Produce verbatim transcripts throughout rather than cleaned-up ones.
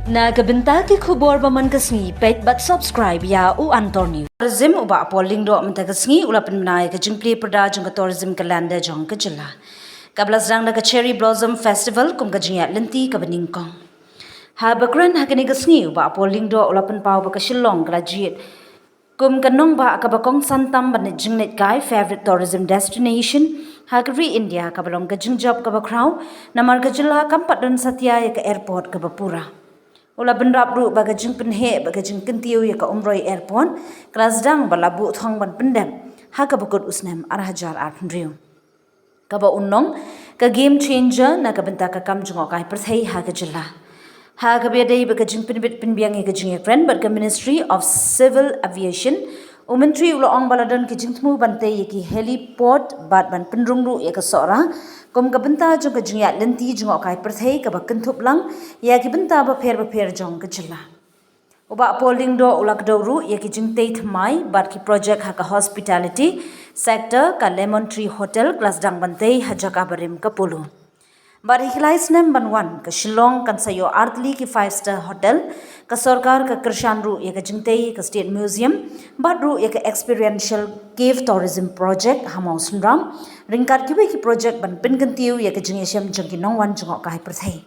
Na ka bynta ki khubor ba man ka sngi, peit bad subscribe ïa u Antor News. Tourism u Bah Paul Lyngdoh mynta ka sngi u la pynbna ïa ka jingplie pyrda jong ka tourism calendar jong ka jylla, kaba la sdang da ka Cherry Blossom Festival kum ka jingïaid lynti kaba nyngkong. Haba kren ha kane ka sngi, u Bah Paul Lyngdoh u la pynpaw ba ka Shillong ka la jied kum ka nongbah kaba kongsan tam ban leit jingleit kai, favourite tourism destination ha ka ri India, kaba long ka jingjop kaba khraw namar ka jylla kam pat don satia ïa ka airport kaba pura. U la bynrap ruh ba ka jingpynheh bad ka jingkyntiew ïa ka Umroi Airport ka la sdang bad la buh thong ban pyndep ha kaba kut u snem ar hajar arphew hynriew, kaba un long ka game changer na ka bynta ka kam jngohkai pyrthei ha ka jylla. Ha kaba ïadei bad ka jingpynbit pynbiang ïa ka jingïakren bad ka Ministry of Civil Aviation, u Myntri u la ong ba la don ki jingthmu ban tei ïa ki heliport bad ban pynrung ruh ïa ka Sohra kum ka bynta jong ka jingïaid lynti jngohkai pyrthei kaba kynthup lang ïa ki bynta bapher bapher jong ka jylla. U Bah Paul Lyngdoh u la kdew ruh ïa ki jingtei thymmai bad ki project ha ka hospitality sector, ka Lemon Tree Hotel ka la sdang ban tei ha jaka barim ka Polo. Bad ha ki lai snem ban wan, ka Shillong kan sa ïoh artylli ki five star hotel, ka sorkar ka kyrshan ruh ïa ka jingtei ka State Museum bad ruh ïa ka Experiential Cave Tourism Project ha Mawsynram, ryngkat kiwei ki project ban pynkyntiew ïa ka jingïashem jong ki nongwan jngohkai pyrthei.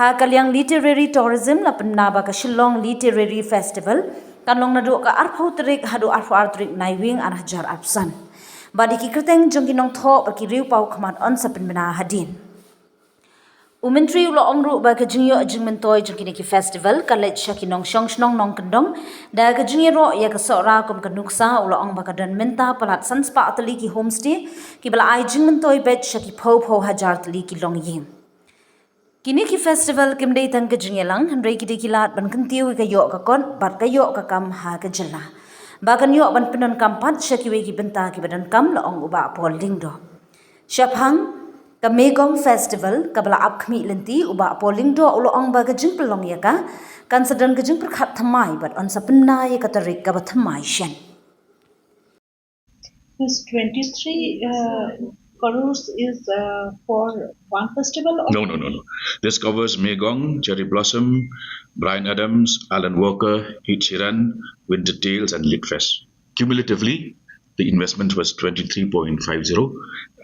Ha ka liang literary tourism, la pynbna ba ka Shillong Literary Festival kan long naduh ka arphew tarik haduh arphew ar tarik Naiwieng ar hajar arphew san. Bad ïa ki kyrteng jong ki nongthoh bad ki riew paw khmat yn sa pynbna hadien. U Myntri u la ong ruh ba ka jingïoh jingmyntoi jong kine ki festival ka leit sha ki nongshong shnong nongkyndong da ka jingïaroh ïa ka Sohra kum ka nuksa. U la ong ba ka don mynta palat san spah tylli ki homestay kiba la ai jingmyntoi beit sha ki phew phew hajar tylli ki longïing. Kine ki festival kim dei tang ka jingïalang, hynrei ki dei ki lad ban kyntiew ïa ka ïoh ka kot bad ka ïoh ka kam ha ka jylla, ba kan ïoh ban pyndonkam pat sha kiwei ki bynta kiba donkam, la ong u Bah Paul Lyngdoh. Shaphang ka Megong Festival kaba la ap khmih lynti, u Bah Paul Lyngdoh u la ong ba ka jingpynlong ïa ka kan sa don ka jingpyrkhat thymmai bad yn sa pynbna ïa ka tarik kaba thymmai shen. This twenty-three uh, crores is uh, for one festival? Or no, no, no, no. This covers Megong, Cherry Blossom, Bryan Adams, Alan Walker, Ed Sheeran, Winter Tales, and Litfest. Cumulatively, the investment was twenty-three point five zero,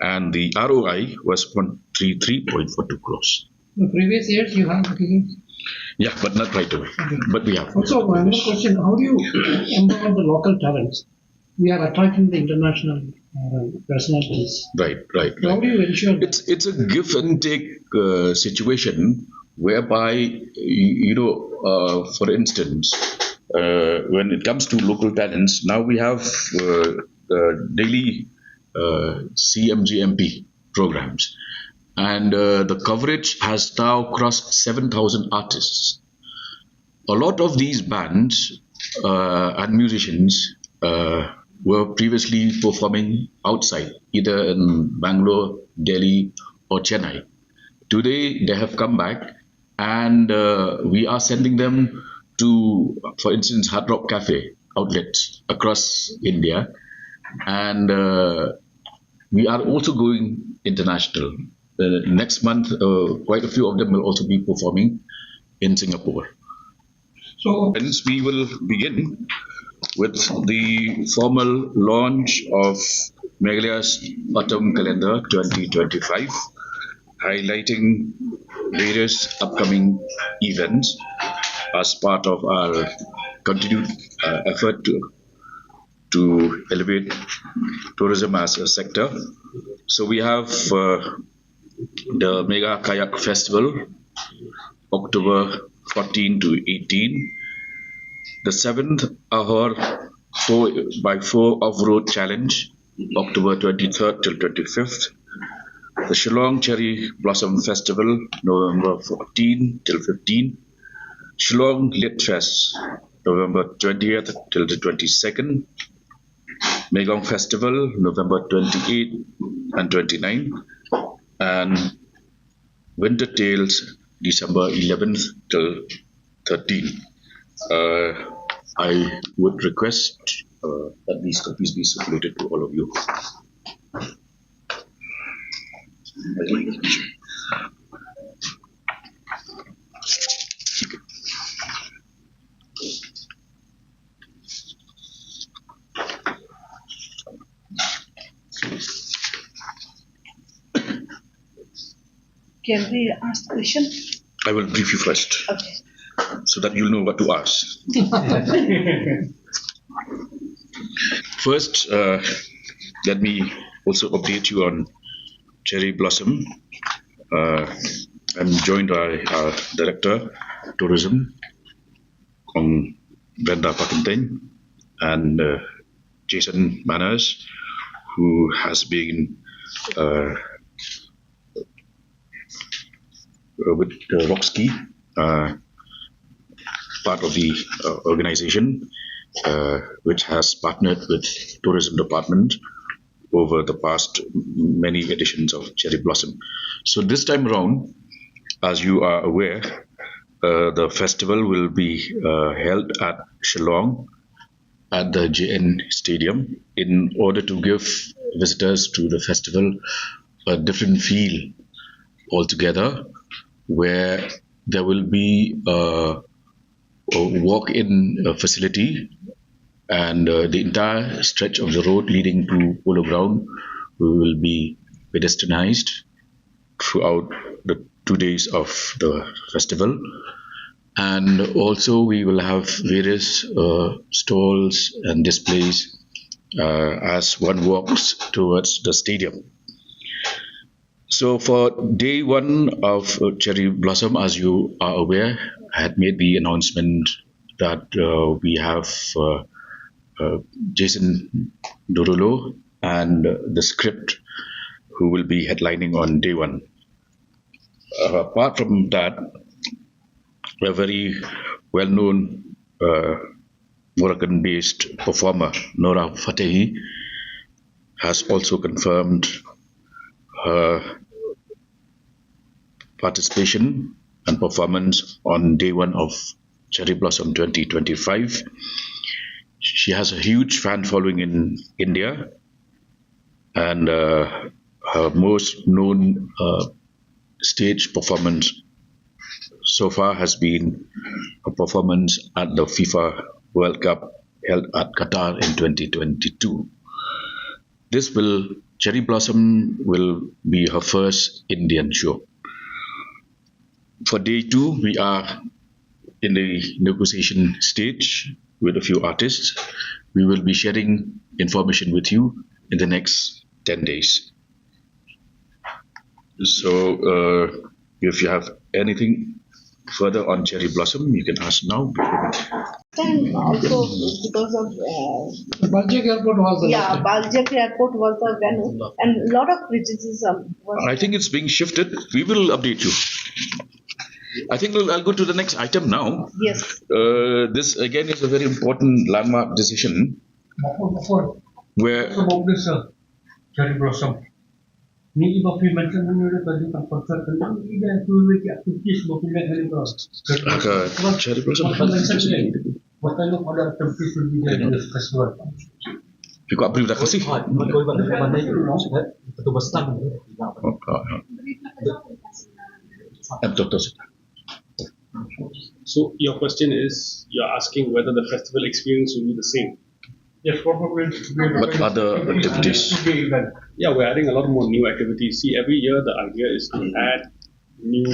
and the R O I was one three three point four two crores. The previous years you have taken? Yeah, but not right away. Okay. But we have. Also, one more question. How do you empower the local talents? We are attracting the international uh, personalities. Right, right, right. How do you ensure that? It's, it's a give and take uh, situation whereby, you, you know, uh, for instance, uh, when it comes to local talents, now we have uh, uh, daily uh, C M G M P programs, and uh, the coverage has now crossed seven thousand artists. A lot of these bands uh, and musicians uh, were previously performing outside, either in Bangalore, Delhi, or Chennai. Today, they have come back, and uh, we are sending them to, for instance, Hard Rock Cafe outlets across India, and uh, we are also going international. Uh, next month, uh, quite a few of them will also be performing in Singapore. So, hence, we will begin with the formal launch of Meghalaya's Autumn Calendar twenty twenty-five, highlighting various upcoming events as part of our continued uh, effort to, to elevate tourism as a sector. So, we have uh, the Mega Kayak Festival, October fourteen to eighteen. The seventh Ahor four by four Off-Road Challenge, October twenty-third till twenty-fifth. The Shillong Cherry Blossom Festival, November fourteen till fifteen. Shillong Lit Fest, November twentieth till the twenty-second. Megong Festival, November twenty-eight and twenty-nine, and Winter Tales, December eleventh till thirteen. Uh, I would request uh, that these copies be circulated to all of you. Can we ask the question? I will brief you first Okay. so that you'll know what to ask. First, uh, let me also update you on Cherry Blossom. Uh, I'm joined by our director, tourism, Kong Brenda Pakenteng, and uh, Jason Manners, who has been uh, uh, with uh, Roxki, uh, part of the uh, organization, uh, which has partnered with tourism department over the past many editions of Cherry Blossom. So this time around, as you are aware, uh, the festival will be uh, held at Shillong at the J N Stadium in order to give visitors to the festival a different feel altogether, where there will be a, a walk-in uh, facility, and uh, the entire stretch of the road leading to Polo Ground will be pedestrianized throughout the two days of the festival. And also, we will have various uh, stalls and displays uh, as one walks towards the stadium. So, for day one of uh, Cherry Blossom, as you are aware, I had made the announcement that uh, we have uh, uh, Jason Derulo and uh, the Script, who will be headlining on day one. Uh, apart from that, a very well known uh, Moroccan based performer, Nora Fatehi, has also confirmed her participation and performance on day one of Cherry Blossom twenty twenty-five. She has a huge fan following in India, and uh, her most known uh, stage performance so far has been a performance at the FIFA World Cup held at Qatar in twenty twenty-two. This will, Cherry Blossom will be her first Indian show. For day two, we are in the negotiation stage with a few artists. We will be sharing information with you in the next ten days. So, uh, if you have anything further on Cherry Blossom, you can ask now. Then also because of uh, Baljek Airport was the yeah, last time. Baljek Airport was the venue, and lot of criticism was. I think it's being shifted. We will update you. I think we'll, I'll go to the next item now. Yes. Uh, this again is a very important landmark decision Before, before, where about this uh, Cherry Blossom. Ni iba phi mention ni udah tadi tentang concert kan, ni iba tu lagi activities ba phi mention ni. Aka Cherry Blossom. What kind of other activities will be there in this festival? Phi kwah brief dak sih. Betul, betul, betul, betul. Oh, oh, oh. Eh, betul, betul. So your question is, you're asking whether the festival experience will be the same. Yes, what will be What other activities? Event. Yeah, we're adding a lot more new activities. See, every year the idea is to add new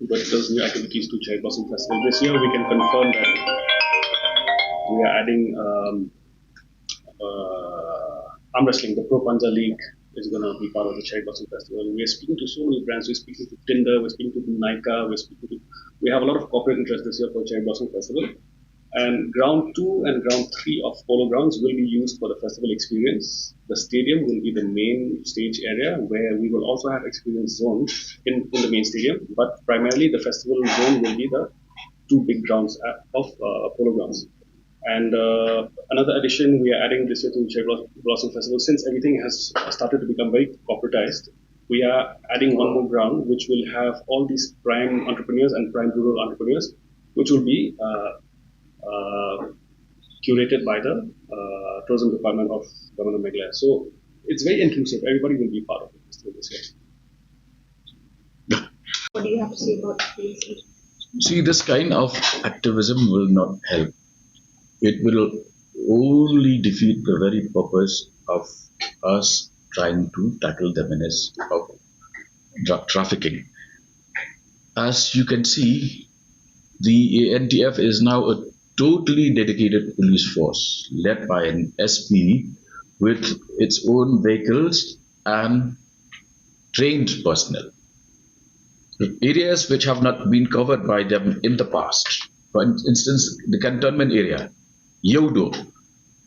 verticals, new activities to Cherry Blossom Festival. This year we can confirm that we are adding um, uh, arm wrestling. The Pro Panja League is going to be part of the Cherry Blossom Festival. We're speaking to so many brands. We're speaking to Tinder. We're speaking to Nykaa. We're speaking to. We have a lot of corporate interest this year for Cherry Blossom Festival. And ground two and ground three of Polo Grounds will be used for the festival experience. The stadium will be the main stage area where we will also have experience zones in, in the main stadium, but primarily the festival zone will be the two big grounds uh, of uh, Polo Grounds. And uh, another addition we are adding this year to Cherry Blos- Blossom Festival, since everything has started to become very corporatized, we are adding one more ground which will have all these prime entrepreneurs and prime rural entrepreneurs, which will be uh, uh, curated by the uh, tourism department of Government of Meghalaya. So it's very inclusive. Everybody will be part of the festival this year. What do you have to say about this? See, this kind of activism will not help. It will only defeat the very purpose of us trying to tackle the menace of drug trafficking. As you can see, the A N T F is now a totally dedicated police force led by an S P with its own vehicles and trained personnel. Areas which have not been covered by them in the past. For instance, the cantonment area, Yeouido,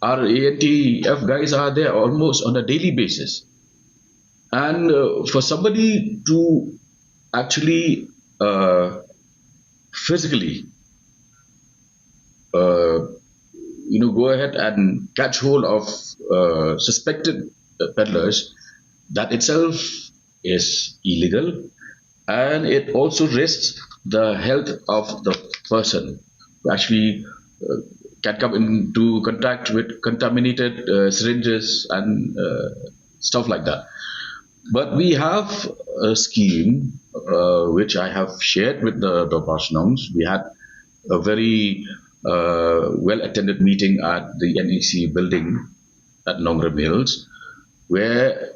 our A N T F guys are there almost on a daily basis. And uh, for somebody to actually uh, physically uh, you know, go ahead and catch hold of uh, suspected uh, peddlers, that itself is illegal, and it also risks the health of the person who actually uh, can come into contact with contaminated uh, syringes and uh, stuff like that. But we have a scheme uh, which I have shared with the Dorbar Shnongs. We had a very uh, well attended meeting at the N E C building at Nongrim Hills, where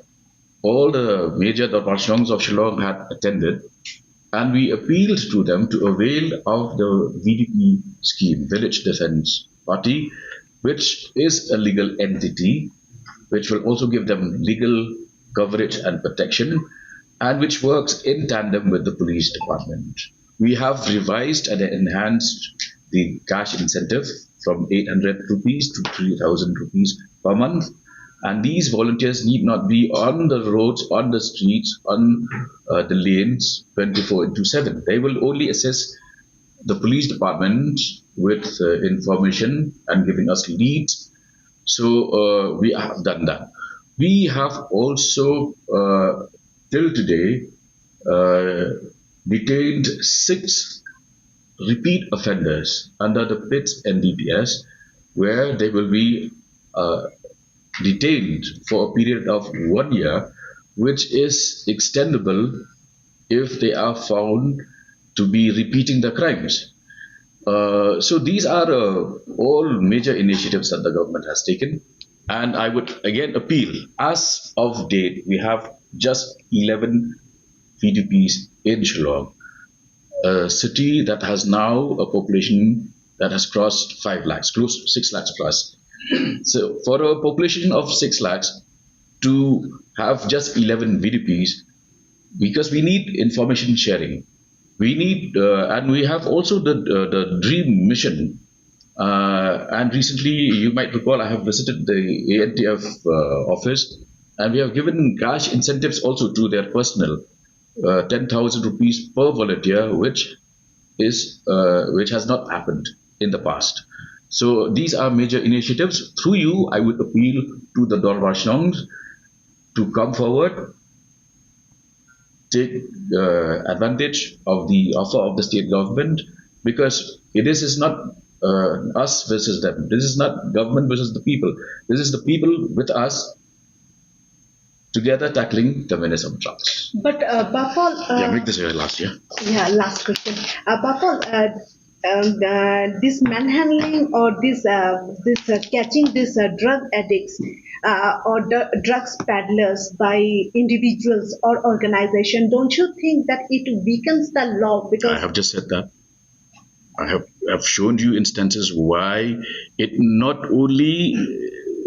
all the major Dorbar Shnongs of Shillong had attended, and we appealed to them to avail of the V D P scheme, Village Defence Party, which is a legal entity, which will also give them legal coverage and protection, and which works in tandem with the police department. We have revised and enhanced the cash incentive from eight hundred rupees to three thousand rupees per month. And these volunteers need not be on the roads, on the streets, on uh, the lanes twenty-four into seven. They will only assist the police department with uh, information and giving us leads. So uh, we have done that. We have also, uh, till today, uh, detained six repeat offenders under the PITS N D P S, where they will be uh, detained for a period of one year, which is extendable if they are found to be repeating the crimes. Uh, so these are uh, all major initiatives that the government has taken. And I would again appeal, as of date, we have just eleven V D Ps in Shillong, a city that has now a population that has crossed five lakhs, close to six lakhs plus. So for a population of six lakhs, to have just eleven V D Ps, because we need information sharing. We need, uh, and we have also the uh, the DREAM mission. Uh, and recently, you might recall, I have visited the A N T F uh, office, and we have given cash incentives also to their personnel, uh, ten thousand rupees per volunteer, which is uh, which has not happened in the past. So these are major initiatives. Through you, I would appeal to the Dorbar Shnongs to come forward, take uh, advantage of the offer of the state government, because it is, is not uh, us versus them. This is not government versus the people. This is the people with us together tackling the menace of drugs. But uh, Bapal, uh, Yeah, make this your last, yeah? yeah, last question. Uh, Bapal, uh, um, uh, this manhandling or this uh, this uh, catching these uh, drug addicts uh, or the drugs peddlers by individuals or organization, don't you think that it weakens the law? I Because have just said that. I have, have shown you instances why it not only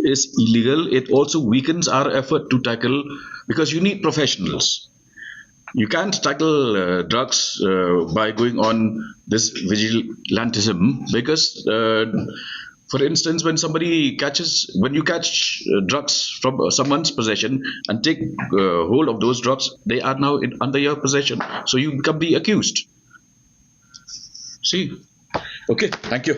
is illegal, it also weakens our effort to tackle, because you need professionals. You can't tackle uh, drugs uh, by going on this vigilantism, because uh, for instance, when somebody catches, when you catch uh, drugs from uh, someone's possession and take uh, hold of those drugs, they are now in, under your possession. So you become the accused. See? Okay, thank you.